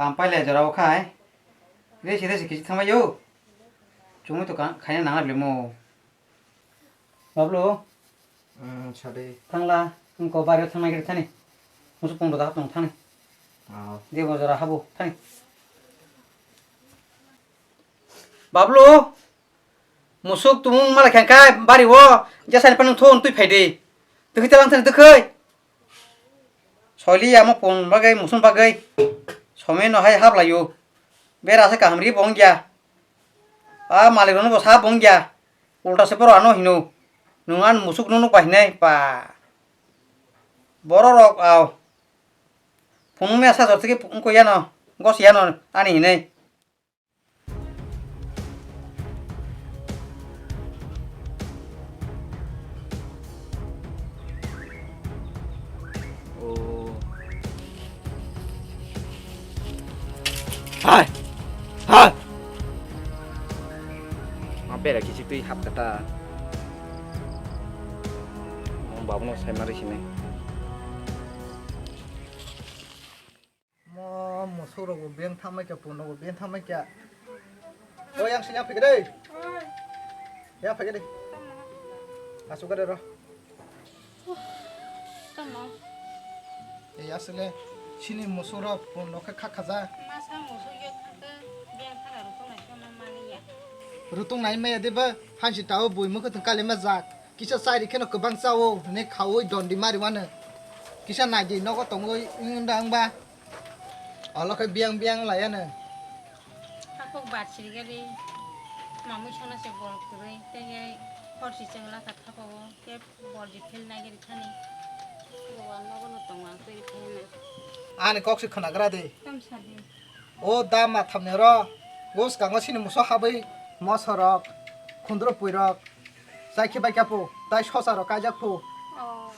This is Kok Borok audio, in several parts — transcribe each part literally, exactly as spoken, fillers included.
Tam pailai jora o khai. Resi resi kisi thangbai yo. Chumui to ka-, khaina nang limo. Bablu. Hmm, sadi. Thangla, wngko bari o thangnai khe thani. Musuk pungdo da tong thani. Oh. Debo jora habo thani. Bablu. Musuk tumung malai kha kha bari o, jesa ni panung thon twi phai de. Twi khe talang thani twi khoi. Soli amo pon bagwi, musun bagwi. Somoi no hai hap laio. Bera se kaham ri bong ya. A malik no bo sa bong ya. Ulta se boro ano hino. Nung an musuk no nuk bai hinai pa. Boro rok au. Phunung me asa jor tike ko yano. Gos yano ani hinai. Oh. Hai! Hai! Ma bera kisi twi hap kata. Ang babuno sai mari sini. Mo musuk rok bo beng thamai kya, pun rok bo beng thamai kya. O yang sing yang phikre. Yang phikre. Asuk kare ro. Tamo. E asle sini musuk rok pun rok kha khaja. Masa musuk yo thangke beng thara rutung nai khe ma mani ya. Rutung nai maya de ba hansi tao bui mukhe thung kale ma jak. Kisa chai ri kheno kwbang chao, hwnwi khaui dondi mari mano. Kisa nai di, nogo tongwi wng da wng ba. Olo khe biyang biyang lai ano. Hakuk bar sirigari, mamui sono se bol kwrwi, tei hor si chwng lakha thapao, tei bol ji phil nai gari thani. Bo ang nogo no tongo, ang twi phai na. Ani kok se khwnagra de. Tam sa di. O da ma thamni oro, bwskango sini muso habwi moso rok, khundro pui rok, chai khe bai kha phu, tai sosa rok kaijak phu. Oh.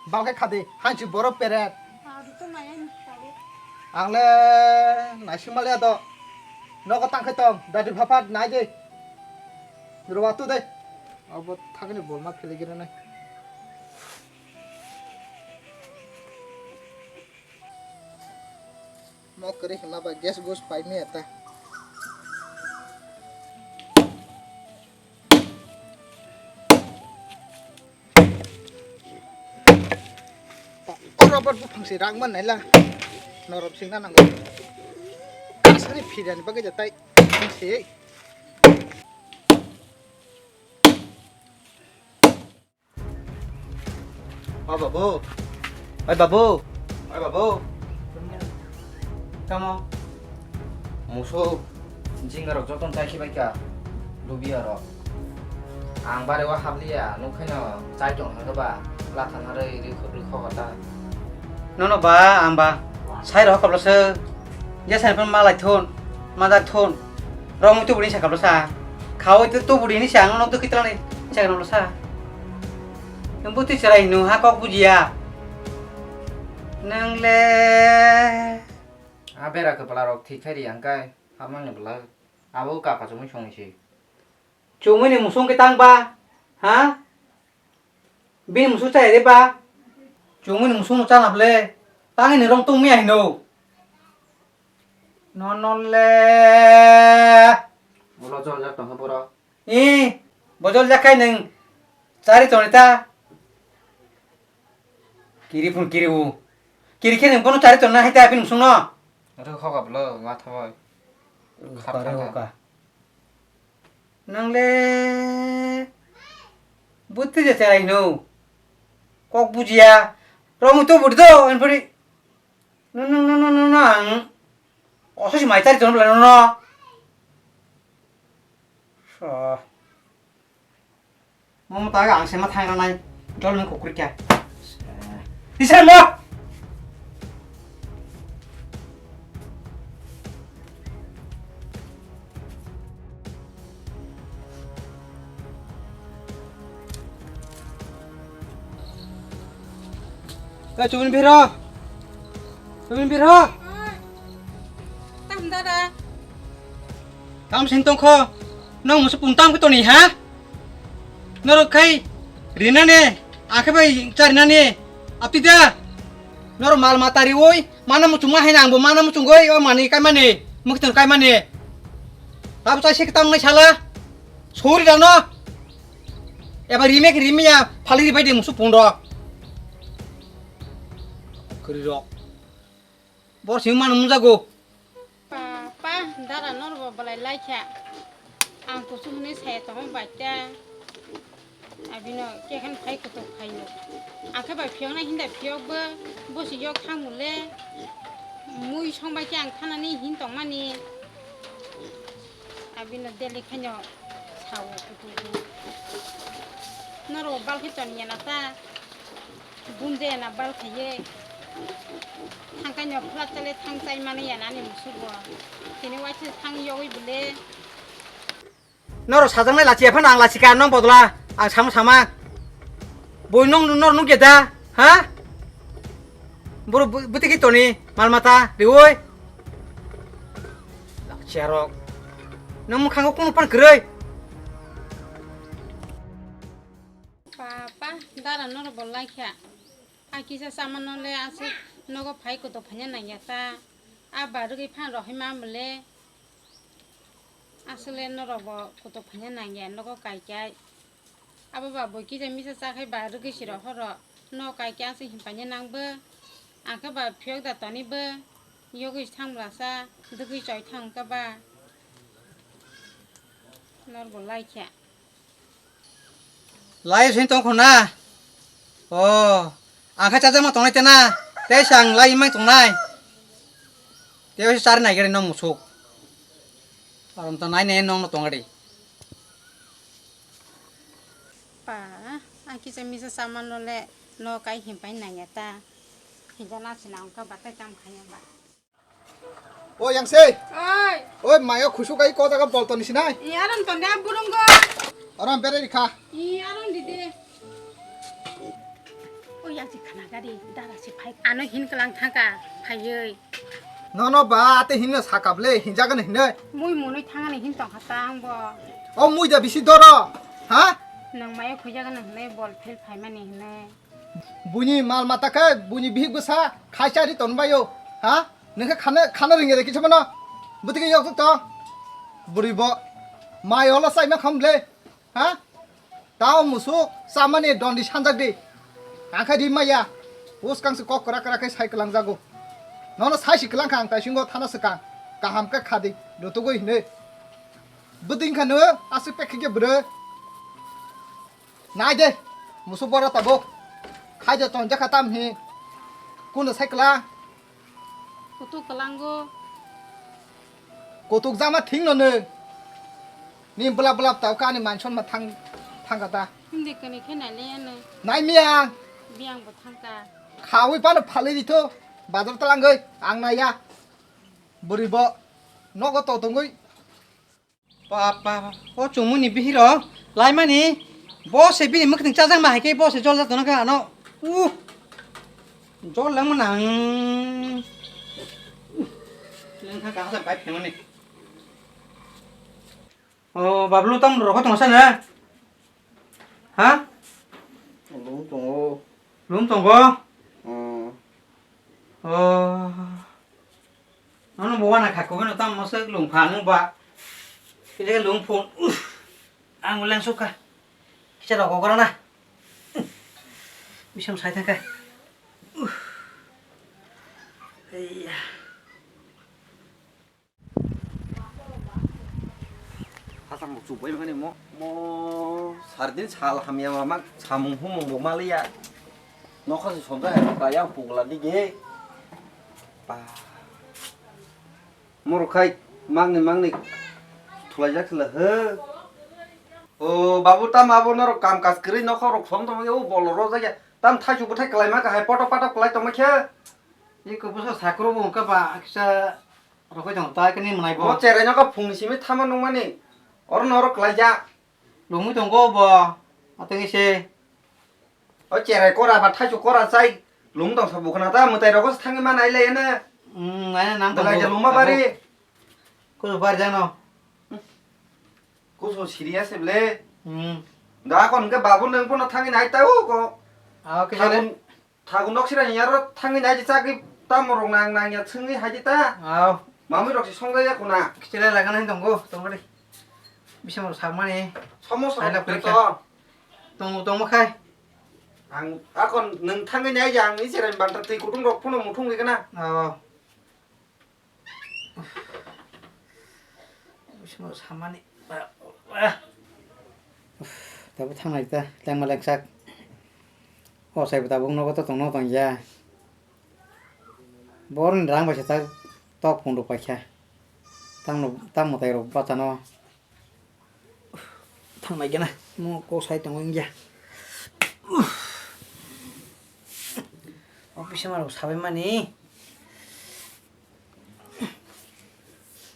Bal khe khadi, hansi borok peret. Aro to maya ni khadi. Ang le naising maliya do. Nogo tang khe tong, dadi phaphat nai di. Ruwa tu de. Abo thagni bolma phili gire nai. Mo kwrwi hwnma bai gas gus pai maya ta. O rubber buphang se rang man naila. Norok singna nango. Asani phirani bagwi da tai buphang se. O babu. Oi babu. Oi babu. Tamo. Muso jingarok joton chai khibai kha. Lubiya rok. Ang bare o habliya, nukhaino chai tong hangkhe ba, latha narwi rikho, rikho kota. Nono ba, ang ba, sai rok kablo se. Jesa ni phan malai thun, madar thun. Romwi tubudi sa kablo sa. Khawi tu tubudi ni sa, ang no tu kitlani sa kablo sa. Nwng bwtwi chwrai hino ha kok bujiya. Nwng le. A bera kwpla rok thik khai ri ang kai. Hamani bwla. Abo kaka chumui songwi se. Chumui ni musung khe tang ba? Ha? Bini musuk chaya de ba? Chumui ni musuk no chana ble. Tangwi ni rong tong miya hino. Non non le. Ulo jol jak tong khe borok. I, bojol jak khai nwng chari tong ta. Kiri phun kiri u. Kiri khe nwng bono chari tong na hai ta bini musuk no. Ro kho ka blo ma thabai. Kare hoka. Nang le bwtwi je cherai hino. Kok bujiya. Romwi to budi do, en pori. No, no, no, no, no, no, ang. Oso si mai chari tono bela, no, no. So. Momo ta ang sema thang nai. Jol nang kukri kya. Isra mo. Ka chubin biro. Chubin biro. Tam dada. Tam sing tong kho. Nong musu pun tam ko toni ha? Norok khai rinani, akhe bai charinani, apti da. Nor mal mata riwi, mana muchungma haina angbo mana muchungoi, o mani kaimani, muktin kaimani. Abo chai se kitam nai sala. Sori dano. Eba rimek rimiya, phali ribai de musu pundo. Kuri rok. Bor sing mana mujago. Papa, dara norbo belai laikha. Ang kusu hwnwi saya tongo baita. Abino kekhen phai kutuk phaio. Akhe bai phiyokna hinda phiyokbo bosi yok thangmule. Mui songbai khe ang thanani hin tongmani. Abino deli khaino sao kutuk. Norbo balkhe ton yana ta. Bunde na bal khaiye. Thangkai no phla chale thang chai mani ya nani musugo. Tini waisa thang yogoi bile. Noro sajaknai lachi ephano ang lachi ka nong bodla ang samo sama. Boi nong nor nung geda ha? Boro bwtiki toni mal mata rioi. Lachi arok. Nang mukhango kunu pan kwrwi. Papa, dara norok bo laikha. A kisa chamano le aswk nogo phai kutuk phaina nangya ta. A barwgwi phan rohima mole. Aswk le norok bo kutuk phaina nangya nogo kaikai. Abo ba bui kisa misa chakhai barwgwi siro horo. No kaikai aswk himpaina nangbo. Angkhe ba phiyok da tonibo. Yogwi thang blasa, dugwi choi thang ka ba. Norok bo laikha. Lai sini tong khona. O, ang kha chajakma tongnai tena. Tei se ang lai mang tongnai. Tei se char nai gari no musuk. Arom ta nai nai nong no tong gari. Pa, ang kisa misa saman no le no kai him pai nang ya ta. Hinja na sina ang ka batai kam khaya ba. O yang se. Oi. Oi mayo khusuk ai ko daga bol toni sinai. I aron tonde burung go. Aron bere rikha. I aron dide. O yang se khana gari dara se phai. Ano hin kelang thangka phaioi. Nono ba ate hinno sakable hinjagan hinne. Mui munui thangani hin tong khata ang bo. O mui da bisi doro. Ha? Nang mayo khujagan hinne bol phel phaimani hinne. Buini mal mata khe buini bihik bwsa khaisa ri ton baio. Ha? Nokhe khana khana ringya de kisa mano. Bwtwi khe yok to. Bwrwi bo. Mai holo sai ma kham le. Ha? Tao musuk chamani dondi sanjak di. Ang khe ri maya. Uskang se kok kra kra khe sai kwlang jago. Nono sai si kwlang kha ang tai singo thana swkang. Kaham khe khadi. Rutugwi hwnwi. Bwtwi kha no aswk pek khe bwrwi. Nai de, musuk boro tabuk. Khai de ton jakha tam hi. Kuno sai kla. Kutuk kalango. Kutuk jama thing no ne. Ni bla bla tau ka ni manson ma thang thang kata. Hindi kani khe nai le ano. Nai miya. Biang bo thang ka. Khawi pano phalwi di tho. Bazar talangoi ang nai ya. Buri bo. Nogo to tongoi. Papa, o chumuni bihiro laimani bo se bini mwkhwtwng chajakma hai khe bo se jol jak tongo khe ano. Uh. Jol langma nang. Lengkha kahasa bai phemani. O bablu tam rokho tongsa na. Ha? Lum tongo. Lum tongo? Hmm. Oh. Ano bo wana kha ko no tam masa lung pha nung ba. Kile lung phun. Uff. Ang leng sukha. Kisa rok ko na. Bisam sai thangka. Uff. Iya. Hasang bo chubai mani mo, mo sardin sal hamya ma mak samung humung bo maliya. Nokha se sonda hai ba yang pugla dige. Pa. Moro khai mangni mangni thulai jak thula he. O babu tam abo norok kam kaj kwrwi nokha rok som tong o bol rok jak ya. Tam thaisu bwthai kwlai ma ka hai poto pato kwlai tong ma khe. Iko bwsa sakro bo wngkha ba kisa rokoi tong tai kani mwnai bo. Mo cherai no ka phung ni simi thama nung mani. Oro no oro kwlai ja. Lungwi tongo bo. Ateng ise. O cherai kora ba thaisu kora chai. Lung tong sa bukhna ta mwtai rogo thangwi ma nai lai na. Hmm, nai nang. Belai ja lungma bari. Ko bar jano. Kuso serious ble. Hmm. Da kon ke babu nang pono thangwi nai ta o ko. Ah, okay, thabun. Thago nok sira ni aro thangwi nai di chagwi tamo rok nang nang ya thwngwi hai di ta. Aw. Mamwi rok si songja ya khuna. Kichilai lagana hin tongo, tongo de. Bising rok sakmani. Somo sa Hai la rok purikha. to. Tongo, tongo khai. Ang akon nung thangwi nai ya ang ni sira ni banta twi kutung rok phuno muthung ri kana. Aw. Bising rok sakmani. Tabuk thangnai ta, lengma lengsak. O saibo tabuk nogo to tongno tong ya. Borni rang bai se ta tok phunuk paikha. Tamno, tammo tai rok bachano. Thangnai gana, mo kok sai tongo wngya. Office ma rok sabai mani.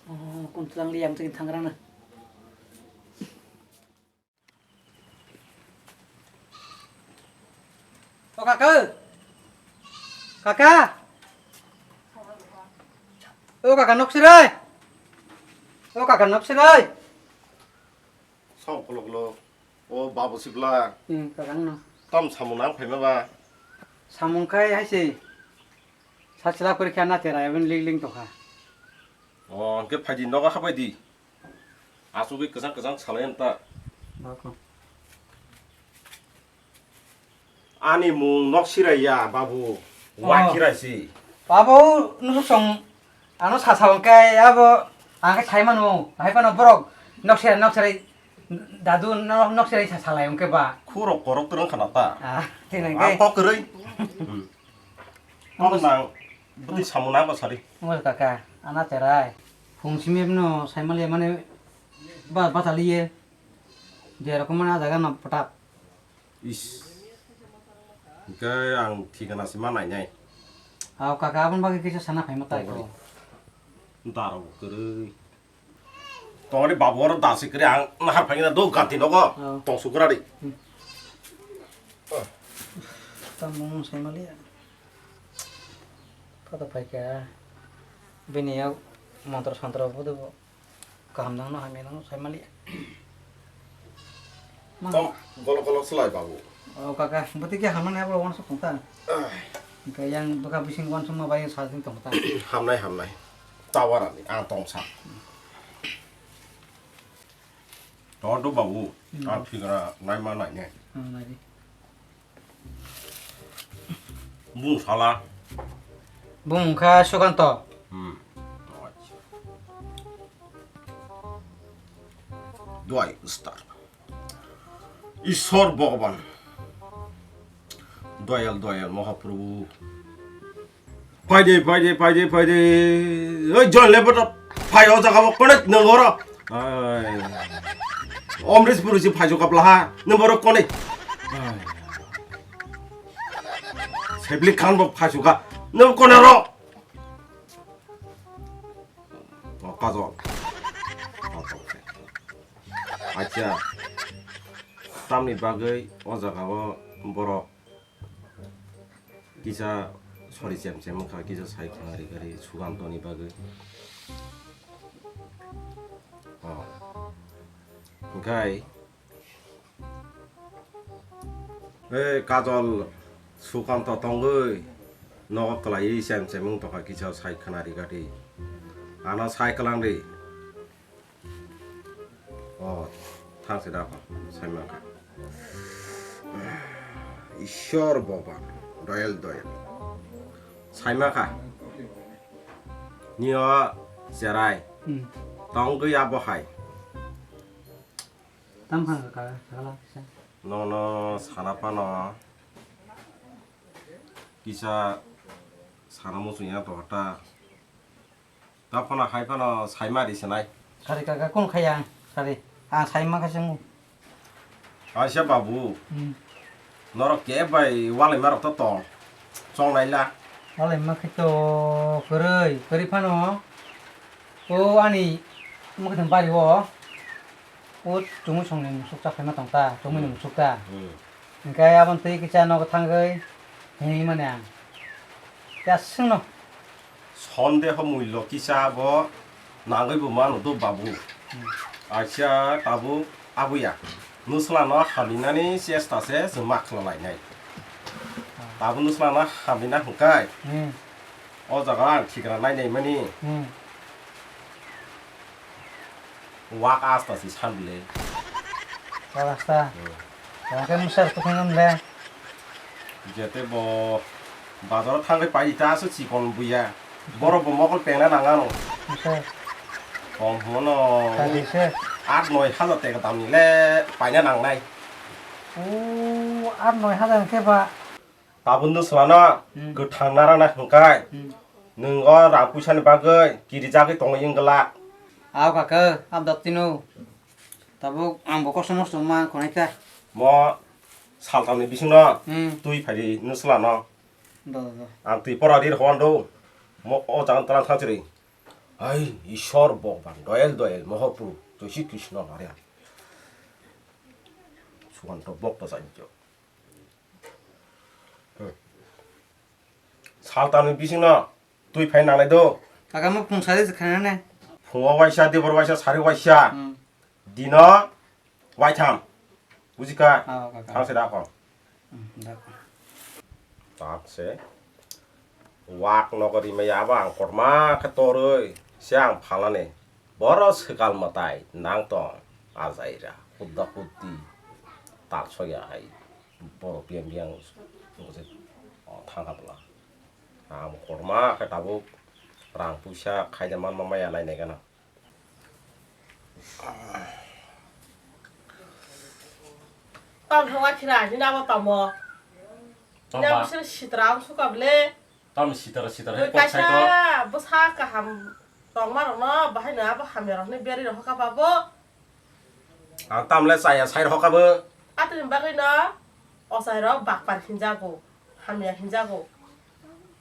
Oh, kun tlang li yang thangrana. O kaka! Kaka! O kaka, nok sirai! O kaka, nok sirai! Song kolok lo. O babu sibla. Hmm, kaka no. Tam samung nang phaima ba? Samung khai hai se. Sachla kori kha na tera even ling ling tokha. O, hwnkhe phaidi nogo habai di. Asugwi kwchang kwchang salai ang ta. Bako. Ani mung nok sirai ya, babu. Oh. Wa kirai si. Babu, nusuk song, ano sasa hwnkhe abo, ang khe sai manu, hai phano borok nok sirai, nok sirai, dadu, nok, nok sirai sa salai hwnkhe ba. Khurok korok twrwng khana ta. Ah, thik nang Ang khe. Kok kwrwi. Hmm. Kok nang, bwtwi samung nang ba sari. Ungkha kaka, ana cherai. Phung simi no sai mali mane ba, ba tali ye. Je rokom mana jaga na pata. Is. Hwnkhe ang thikana se ma nainai. Aw kaka, aboni bagwi kisa sana phaima tai ko. Tongri. Daro kwrwi. Tongri babu oro dasi kwrwi ang nahar phaina do ganti nogo. Oh. Tong sukrari. Hmm. Tamung sai maliya. Kata phaikha. Bini yak montro santro bodo bo. Kaham nang no hamya nang no sai mali. Ma- Tom, golok golok slai babu. O kaka, bwtwi khe hamnani abo wansuk tong ta. Ai. Hwnkhe yang bwkha bising wansukma bai sajing tong ta. Hamnai, hamnai. Tawarani, ang tong sa. Tong do babu, Hmm. ang thikra naima nainai. Hmm, nai di. Bung sala. Bung wngkha Sukanto. Hmm. Dwai star. Ishwar Bhagavan. Doyal, doyal, Mahaprabhu. Phaidi, phaidi, phaidi, phaidi. Oi, John Lepota, phai o jaga o, konek nang oro. Ai. Omris Puri si phai suka plaha, nang oro konek. Ai. Sebli Khan bo phai suka, nang konek ro. O, Kajol. Acha. Tamni bagwi o jaga o borok kisa sori chem chem wngkha, kisa sai khwna ri gari Sugantoni bagwi. O. Hwnkhe, e, Kajol Sukanto tongwi nogo kwlaiwi chem chem wng tongkha, kisa sai khwna ri gari. Ano sai kwlang ri. O, thang se da, saimang kha. Ishwar Bhagavan, doyal doyal. Saimang kha. Nio cherai. Hmm. Tongwi abo hai. Tam phang ka, kala kisa. Nono sana pano. Kisa sana muchung ya to ta. Ta phano hai phano saima ri sinai. Sari kaka kun khaya, sari. Ang saima kha sung. Aisa babu. Hmm. Norok ke bai walai marok to tong. Chong naila. Walai ma khe to kwrwi, kwrwi phano. O ani mukhe bari o. O chumui songni musuk cha khaima tong ta, chumui ni Hmm. musuk ta. Hmm. Hingke aboni twi kisa nogo thangwi hinwi mani ang. Kisa swngno. Sondeho mullo kisa bo nangwi bo mano do babu. Hmm. Aisa tabuk abuya. Nusla no haminani chesta se chwng ma khlalainai. Ah. Tabuk nung swlangno hamina hwnkhe. Hmm. O jaga ang thikra nainai mani. Hmm. Wak asta si san bwle. Wak asta? Hmm. Tongkhe misa rok tokhuinani le. Jete bo bazaro thangwi pai ta aswk chikon buya. Borok bo mokol pengna nang ano. Misa. Kom hwno. Sa di se. Aat noi hajar teka damni le paina nangnai. O, aat noi hajar hwnkhe ba. Tabuk nung swlano Hmm. Kwthang narana hwnkhe Hmm. Nwng o rang puisani bagwi kirijagwi tongwi wng glak. Aw kaka, ang dotino. Tabuk ang bo kosto mosto ma khonai ta. Mo saltamni bisingno Hmm. Twi phaidi nung swlano. Do, do. Ang twi pora rir hwando. Mo o jaga tlang thang chiri. Hai Ishwar Bhagwan, doyal doyal Mahaprabhu, Jai Shri Krishna Hare. Sukanto bokto sanjo. Hmm. Saltamni bisingno twi phai nangnai do. Kaka mo phung sari se khainani. Phungo waisa, dibor waisa, sari waisa. Hmm. Dino waitham. Bujikha? Ah, kaka. Thang se da kho. Hmm, da. Tak se. Wak nogo rimaya abo ang kotorma khe torwi se ang phalnani. Boro swkal mwtai nang tong ajaira hudda huddi tal soya hai borok biyang biyang thangkha bwla. Ang kotorma khe tabuk rang puisa khaina manma maya nainai gana. Tamo khe waithira hini abo tamo. Tamo Ina ba? Bising sitra ang suka bwle. Tamo sitra sitra Bwrwi hai kok sai to. Kaisa bwsa kaham tongma rokno bahai no abo hamya rokni beri rok hoka babo. Ang tamle chaya sai rok hoka bo. Atwini bagwi no ochai rok bakpar hinjago, hamya hinjago.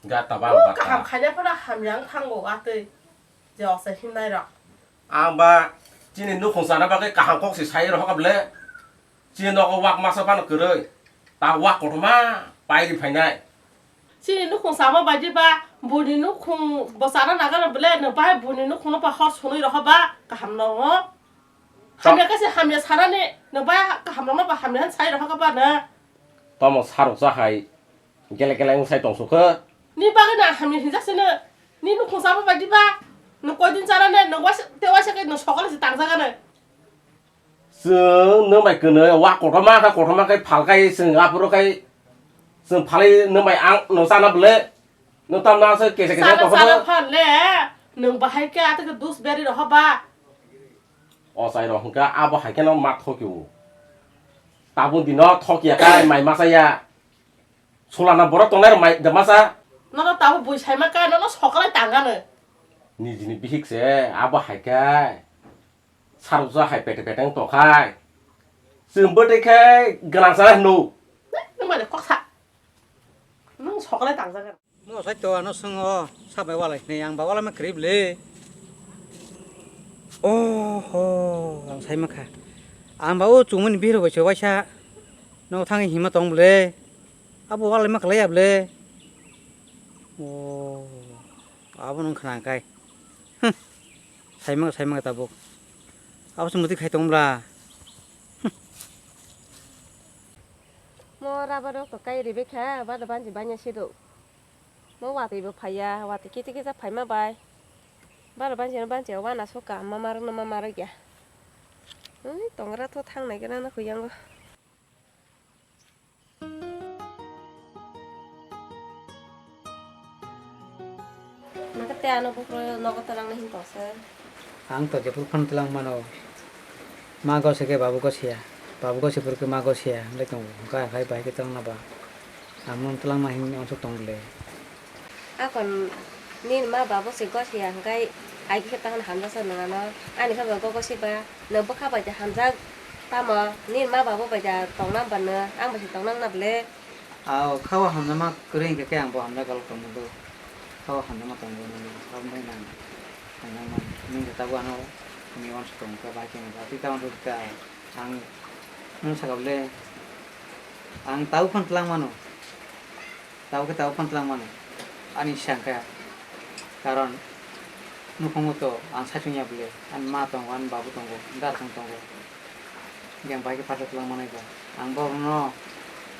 Gata bang O bata. Kaham khaina phano hamya wng thango atwi je ochai hinnai rok. Ang ba chini nukhung chana bagwi kaham kok se sai rok hoka bwle. Chini nogo wak masa phano kwrwi, ta wak kotorma pairi phainai. Chini nukhung sama baidi ba, buini nukhung bo chana nangano bwle, nwng bai buini nukhungno ba hor sunui roha ba, kaham nongo. Tam- Hamya khe se hamya sanani, nwng bai kaham nongno ba hamya han sai roha ba na. Tamo sarok cha hai, gele gele wng sai tong sukha. Ni bagwi na hamya hinjak sino, ni nukhung sama baidi ba, nwng koidin chanane, nwng waisa, te waisa khe nwng sokole se tangjagane. Chwng nwng bai kwnwi wa kotorma khe, kotorma khe phalkhai chwng aphuru khai chwng phalwi nwng bai ang no chana bwle. Nwng tamno aswk kesa kesa Chana, kotorma chana phan le, nwng bahai khe atwkhe dus beri roha ba. Ochai rok hwnkha abo hai kheno ma thokio. Tabuk dino thokia khai mai masa ya. Sulana borok tongnai rok mai da masa. Nono tabuk bui saima kha, nono sokalai tangano. Nijini bihik se abo hai khe. Saruksa hai pete pete wng tongkhai. Chwng bwtwi khe gwnang sana hino. Nwng mani kok sa. Nwng sokalai tangjak. Mo sai to ano swngo sabai walai hwnwi ang ba walai ma kwrwi bwle. Oho, ang sai ma kha. Ang ba o chumani bihir bai se waisa. No thangwi hima tong bwle. Abo walai ma kwlai ya bwle. O, abo nwng khna kai. Hm. Saimang, saimang tabuk. Abo se muti khai tong bla. Hm. Mo rubber rok to kai ribe kha, ba da banji banya sido. Mo watwi bo phaiya, watwi kiti kisa phaima bai. Ba da banji no banji wana suka, mama rok no mama rok ya. Hm, tongra to thang nai gana na khuyango. Nokhe tei ano buphuru nogo twlangna hin tongsa. Ang to jephuru phano twlang mano. Ma gose khe babu gosiya. Babu gose phuru khe ma gosiya. Wngwi tongo. Hwnkhe hai bai khe twlangna ba. Ang nwng twlangna hin uansuk tong le. Akon nini ma babo se gosiya hwnkhe ai khe tangna hamjasa nwng ano. Ani khe bo gogo se ba. Nwng bwkha bai de hamjak tamo? Nini ma babo bai da tongna ba nwng? Ang bai se tongna wngna bwle? Ao, kha o hamjakma kwrwi hwnkhe khe ang bo hamjak galak tongmung do. Kha o hamjakma tongo nini, aboni bagwi nang hamjakma. Nini khe tabuk ano hwnwi uansuk tong kha, bai khe nang kha. Tei tabuk kha ang nwng saka bwle, ang tabuk phano twlang mano. Tabuk khe tabuk phano twlang mano. Ani sangkha. Karon nukhungo to ang saichung ya bwle. Ani ma tongo, ani babu tongo, darsang tongo. Hwnkhe ang bai khe phatla twlang manai ba. Ang borokno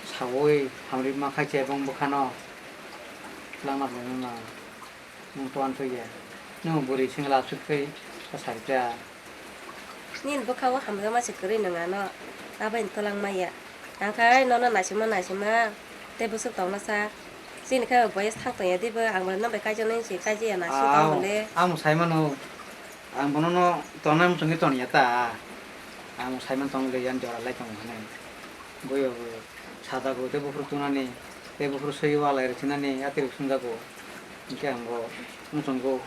Sawi hamri ma khai che bong bwkhano. Langma bongno na. Nwng to anthoi ya. Nwng bwrwi singla sut kai ta sai ta. Nini bwkha o hamjakma se kwrwi nwng ano. Abai ni twlang maya. Ang khai nono naisingma naisingma. Tei bwswk tongna sa. Chini khai boyes thang tong ya dibo. Ang bo nobai kaijak nai se kaijak ya naising tong bole. Ang sai mano. Ang bono no tongnai muchungwi tong ya ta. Ang sai man tong le yan jora lai tong hwnwi. Boyo boyo. Sajago tei buphuru tunani, tei buphuru swi walai rwchinani atwrwk sungjago. Hinkhe ang bo wng tongo.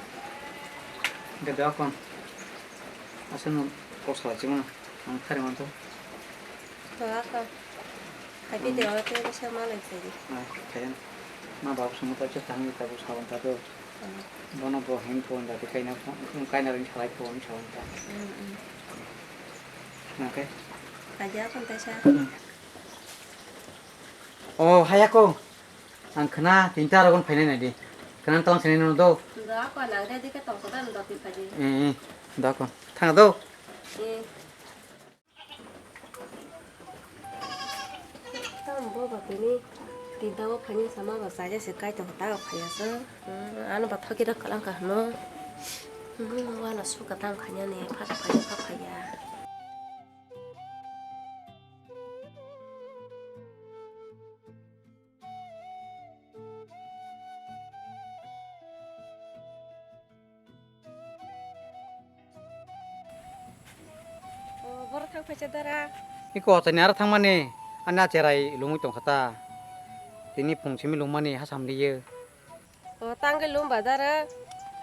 Hinkhe doakon aswkno kok salai chimano ang thari manto. Doakon. Hai video tei bwsa malai phai di. Ah, khayan. Ma babu sungmo ta chwk thangwi tabuk sabon ta do. Bono bo hin phone da kaina phone, kaina ring salai phone sabon ta. Nangkhe. Khaja kon ta sa. Oh, hayako. Ang khna tinta rogon phainai nai di. Khna tong sini no do. Da ko nang de dike tong ko dan do pi phaji. Eh, eh. Da ko. Thang do. Eh. Tam bo ba tini tinta o phaini sama ba saja se kai tong ta phaya se. Ano ba thoki da kalang ka no. Wala suka tang khanya ne pha phaya pha phaya. O, boro thang phaisa dara. Iko tani aro thangmani, ani acherai lungwi tongkha ta. Tini phung simi lungmani hasam liye. O, tangwi lum ba dara.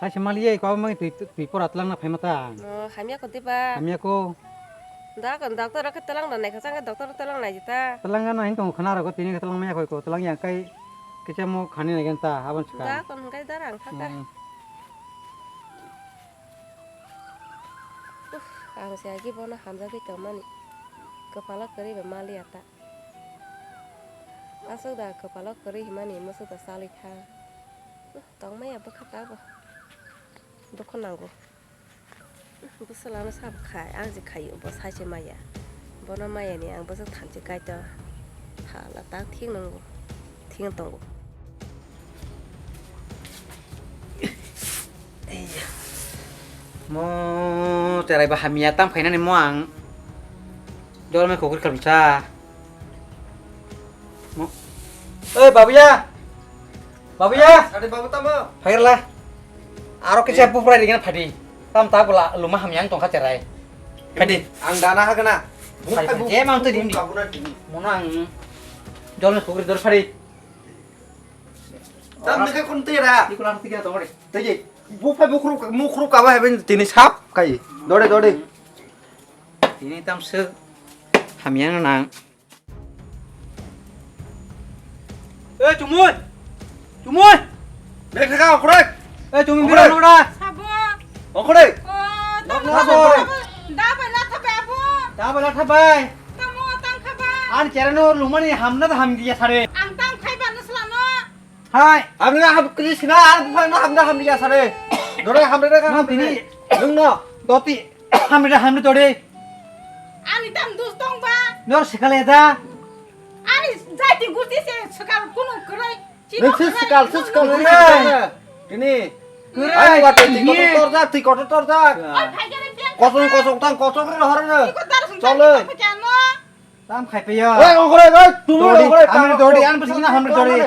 Hai se maliye ko abang twi twi pora tlang na phaima ta. O, hamya ko diba? Hamya ko. Da kon doctor ke tlang na naikha chang doctor tlang nai jita. Tlang na hin tong khana ro ko tini tlang maya koi ko tlang yang kai kicha mo khani nai gen ta abon chika. Da kon hin kai dara ang thang ta. Hmm. Uf, ang se agi bono hamjagwi tongmani. Kwpalo kwrwi ba maliya ta. Aswk da kwpalo kwrwi himani mwswk da chalwi tha. Uf, tongmaya bwkha ta bo. Dukhu nango. Uf, bwswlano sabo khai, ang je khaio bo saise maya. Bono mayani ang bwswk thanchi kaito. Thala tak thik nango. Thik tongo. Mo cherai ba hamya tam khainani mo ang. Jol me khokri khamsa. Mo. Oi babuya. Babuya. Sadi babu tamo. Phairla. Aro kisa buprai ringna phadi. Tam ta bula luma hamya ang tongkha cherai. Phadi. Ang dana hagana. Phadi, phadi. Je mang tu dini. Mono ang. Jol me khokri dor phadi. Tam nokhe khun twi ra. Iko lam twi ra tong re. Twi. Bu phai bukhru mukhru kaba heben tini sap kai. Dore dore. Tini tam se hamya nang. Eh, Chumui. Chumui. Nek thaka okhorek. Eh, Chumui bira nora. Sabo. Okhorek. Oh, tamo sabo. Da bai la thabai abo. Da bai la thabai. Tamo tang khabai. An cherano lumani hamna da hamdiya sare. Ang tang khaiba nusla no. Hai. Hamna ham kri sina ar bukhang na hamna hamdiya sare. Dore hamre ka hamre. Nung no. Doti. Hamre hamre dore. Ani tam dus tong ba. Nor sikale da. Ani jati gusti se sikal kunu krai. Nung se sikal se sikal kunu krai. Tini. Krai. Ai wa twi kotor torjak twi kotor torjak. Kosong kosong tang kosong ri hor na. Cholo. Tam khai pe ya. Oi ongkore oi tumur ongkore. Hamre dori an bisi na hamre dori.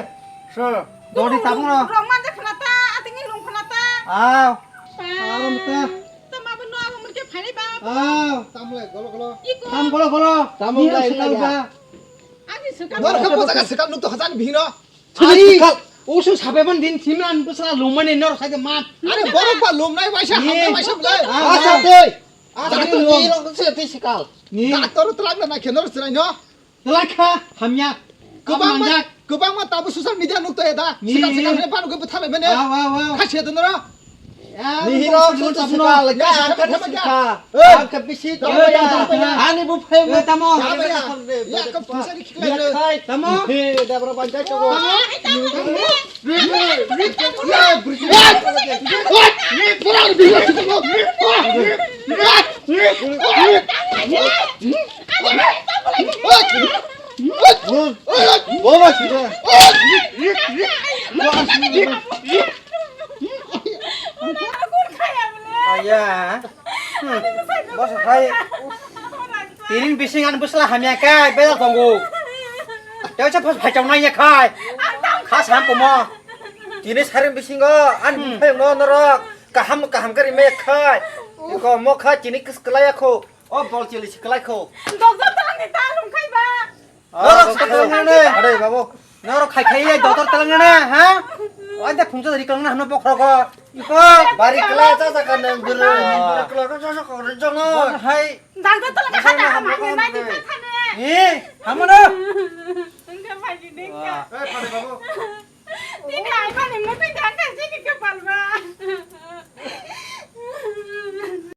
Sir. Dori tabung na. Rong man de khna ta ating ni lung khna ta. Aw. Aw mata. Tama bo no abo murke phai ba. Aw tam le golo golo. Tam golo golo. Tam lai lai. Ani sukal. Nor khe bojak sukal nuk to hajan bihino. Ani sukal. Usu sabe ban din thimna an bwsla lumani nor sai de man. Ani borok ba lumnai waisa hamnai waisa bwlai. Asa tei. Asa tei. Ni rok se tei sukal. Ni. Doctor twlak na khe nor sinai no. Twlak kha hamya. Kwbangma kwbangma tabo social media nuk to eda. Ni. Sukal sukal ne panu khe bwtharbai mene. Aw aw aw. Kha se to noro. Ni hino sukal ka ka sukal. Ang ka bisi tamo ya. Ani bu phai mo tamo. Ya ka pisa ni khiklai. Tamo. He da bro banjai ko. Aya. Hmm. Bos khai. Tini bising ani bwsla hamya kai bela tongo. Tei cha phas phai chong nai ya khai. Kha sam komo. Tini saring bisingo ani Hmm. buphai no norok kaham kaham kari me khai. Iko mo khai tini kis kelai ya kho. O bol chili si kelai kho. Doktor tangni ta lum khai ba. Norok Doktor sakhe. Tangni. Are babu. Norok khai khai ya doktor tangni na ha? Ante phungsa dari kelai na hano bokhro ko. Iko. Bari kelai cha cha kan nang buru. Ah. Buru kelai cha cha ko ri jong. Bol hai. Doktor tangni Bol khata hai. Ham